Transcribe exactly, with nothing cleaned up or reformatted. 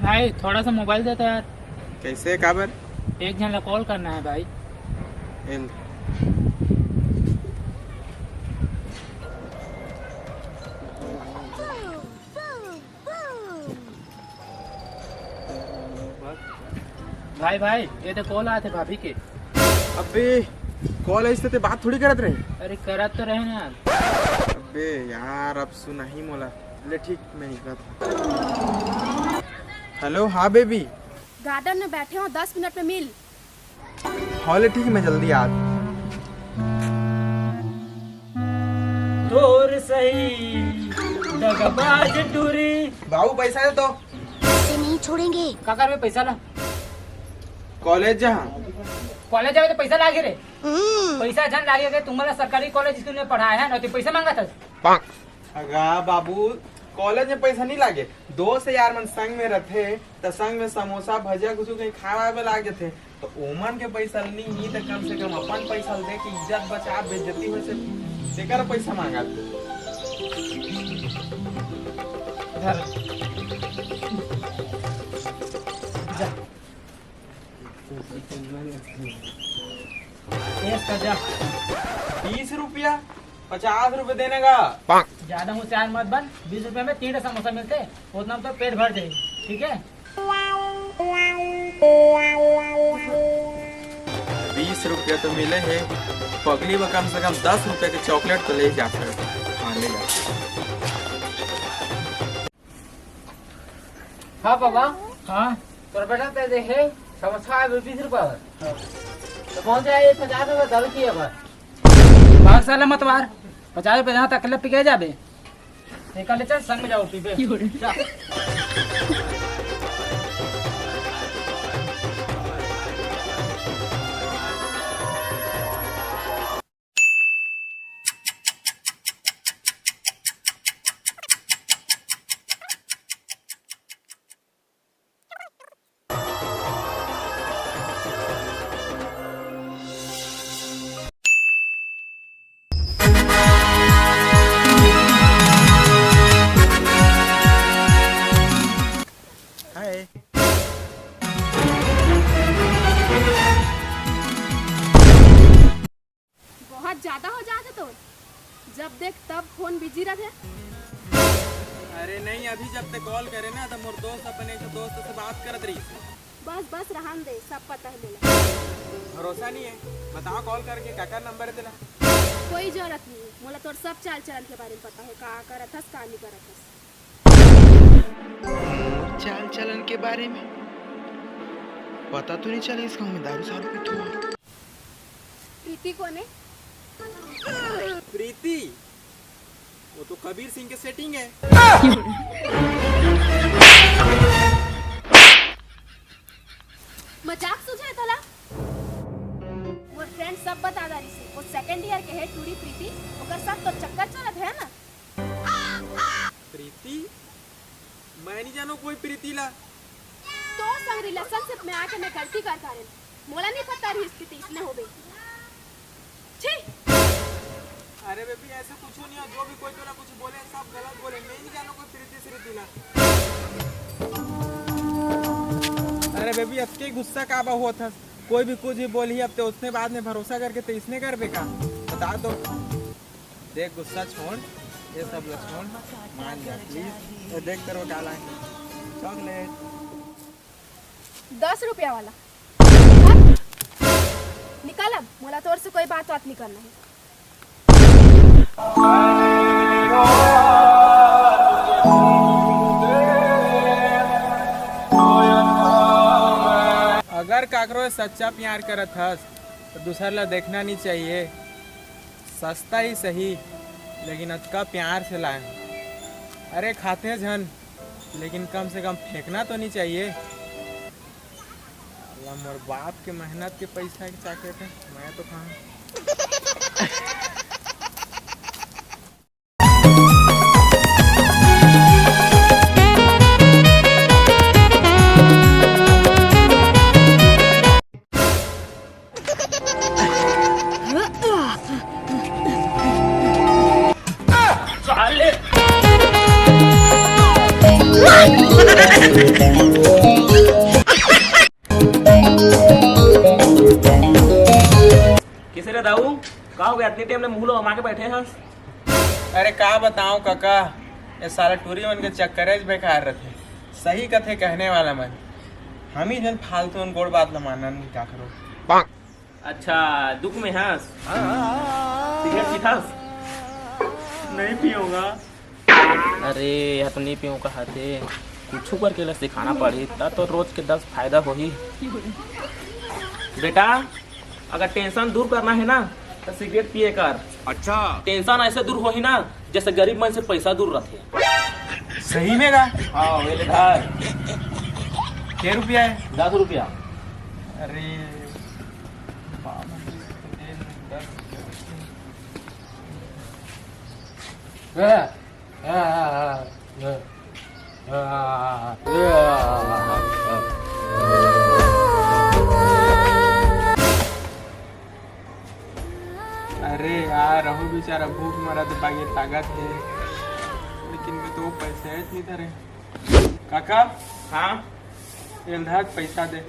भाई, थोड़ा सा मोबाइल दे तो यार। कैसे, काबर? एक झन ला कॉल करना है भाई। एल। भाई, भाई, ये तो कॉल आते भाभी के। अबे, कॉल ऐसे ते बात थोड़ी करत रहे। अरे, करत तो रहे ना यार। अबे यार, अब सुना ही मोला। ले ठीक, मैं निकलत हूँ। हेलो, हाँ बेबी। गार्डन में बैठे हो, दस मिनट में मिल। हाँ ले ठीक, मैं जल्दी आत। तोर सही दगबाज टूरी। बाबू, पैसा दे तो। इसे नहीं छोड़ेंगे। का करबे पैसा ला? कॉलेज जा। कॉलेज जावे तो पैसा लागे रे। हम्म। पैसा झन लागे के, तुमन ला सरकारी कॉलेज स्कूल में पढ़ाए हे ना, तो पैसा मांगत हस। अगा बाबू, कॉलेज में पैसा नहीं लागे। दोस्त यार मन संग में रथे, त संग में समोसा, भजिया, कुछ कहीं खाए वाए बर लाग जथे। तो ओमन के पैसा नहीं ही, त कम से कम अपन पैसा दे के इज्जत बचा, बेइज्जती होए से तेकर पैसा मांगत। धर। जा। पेश कर जा। बीस रुपया? पचास रुपये देने का। ज्यादा होशियार मत बन, बीस रुपये में तीन समोसा मिलते, उतना में तो पेट भर जाए, ठीक है? बीस रुपया तो मिले हे, पगली बर कम से कम दस रुपया के चॉकलेट तो ले जा सकत। हाँ, ले जा। हाँ बाबा। हाँ। तोर बेटा ते दे हे समोसा आए बीस रुपया बर। हाँ। तो पहुँच जाए पचास रुपया दारू पिए बर। भाग साला मतवार, पचास रुपया जहाँ तक ले पी के जाबे। निकाल ले चल, संग में जाओ पीबे। हाय। बहुत ज्यादा हो जात हे तोर, जब देख तब फोन बिजी रथे। अरे नहीं, अभी जब ते कॉल करे ना, तो मोर दोस्त अपन एक दोस्त से बात करत रही। बस बस, रहन दे, सब पता है मोला। भरोसा नहीं है? बताओ कॉल करके, काकर नंबर है तेला? कोई जरूरत नहीं है, मोला तोर सब चाल चलन के बारे में पता है, का करत हस, का नहीं करत हस। चाल चलन के बारे में पता तो नहीं चले, इसका मैं दारू सारू पीता हूँ। प्रीति कोन हे? प्रीति? वो तो कबीर सिंह के सेटिंग है। मजाक सूझे तोला? मोर फ्रेंड सब बता डारिस हे, वो सेकंड ईयर के है टूरी प्रीति, ओकर साथ तो चक्कर चलत है ना। प्रीति? मैं नहीं जानो कोई प्रीति ला। तो संग रिलेशनशिप में आके मैं गलती कर डारेन। मोला नहीं पता रहिस कि तइसने होबे। छी! अरे बेबी, ऐसे कुछ नहीं है, जो भी कोई तोला कुछ बोले, सब गलत बोले। मैं नहीं जानो कोई प्रीति सृति ला। अरे बेबी, अतके गुस्सा का बा होत हस? कोई भी कुछ भी बोलही, अब ते उसने बाद में भरोसा करके तइसने करबे का? बता तो। देख, गुस्सा छोड़, ये सब ला छोड़, मान जा प्लीज। ए, देख तेरे को क्या लाए, चॉकलेट। दस रुपया वाला। निकल अब, मोला तोर से कोई बात बात नहीं करना है। अगर काकरो सच्चा प्यार करत हस, तो दूसर ला देखना नहीं चाहिए। सस्ता ही सही, लेकिन अतका प्यार से लाए। अरे खाते झन, लेकिन कम से कम फेंकना तो नहीं चाहिए। साला मोर बाप के मेहनत के पैसा के चॉकलेट है, मैं तो खाऊं। किसे रे दाऊ, का हो गया? इतनी टाइम ले मुंह लो हमा के बैठे हस? अरे का बताओं कका, ये साला टूरी मन के चक्करेच बेकार रथे। सही कथे कहने वाला मन, हम ही झन फालतू मन गोड़ बात ल मानन नहीं का करो। अच्छा, दुख में हस? सिगरेट पीथस? नहीं पीऊंगा। अरे, यह तो नहीं पीऊँ कहा थे। कुछ करके ला सिखाना पड़ी, तब तो रोज के दस फायदा होही। बेटा, अगर टेंशन दूर करना है ना, तो सिगरेट पिए कर। अच्छा। टेंशन ऐसे दूर होही ना, जैसे गरीब मन से पैसा दूर रहते। सही में का? हाँ, वेले धार। के रुपया है? दस रुपया। अरे, बाप रे, दस रुपया। अरे यार, रहू बेचारा भूख मरत बागे ताकत हे, लेकिन मैं तो पैसा ही नहीं धरे। काका, हाँ? एल धर पैसा दे।